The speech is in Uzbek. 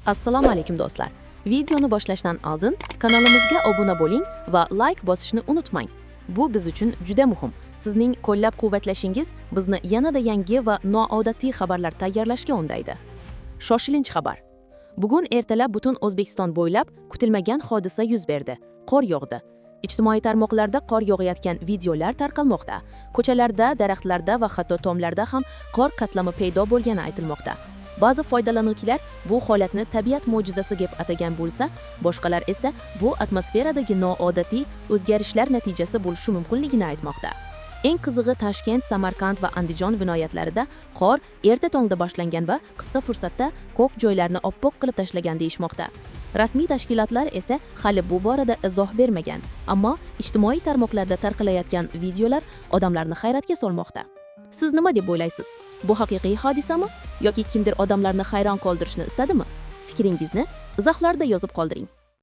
Assalomu alaykum, do'stlar. Videoni boshlashdan oldin kanalimizga obuna bo'ling va like bosishni unutmang. Bu biz uchun juda muhim. Sizning qo'llab-quvvatlashingiz bizni yanada yangi va noodatiy xabarlar tayyorlashga undaydi. Shoshilinch xabar. Bugun ertalab butun O'zbekiston bo'ylab kutilmagan hodisa yuz berdi. Qor yog'di. Ijtimoiy tarmoqlarda qor yog'ayotgan videolar tarqalmoqda. Ko'chalarda, daraxtlarda va hatto tomlarda ham qor qatlami paydo bo'lgani aytilmoqda. Ba'zi foydalanuvchilar bu holatni tabiat mo'jizasi deb atagan bo'lsa, boshqalar esa bu atmosferadagi noodatiy o'zgarishlar natijasi bo'lishi mumkinligini aytmoqda. Eng qizig'i, Toshkent, Samarqand va Andijon viloyatlarida qor erta tongda boshlangan va qisqa fursatda ko'p joylarni oppoq qilib tashlagan deyishmoqda. Rasmiy tashkilotlar esa hali bu borada izoh bermagan, ammo ijtimoiy tarmoqlarda tarqalayotgan videolar odamlarni hayratga solmoqda. Siz nima deb o'ylaysiz? Bu haqiqiy hodisami yoki kimdir odamlarni hayron qoldirishni istadimi? Fikringizni izohlarda yozib qoldiring.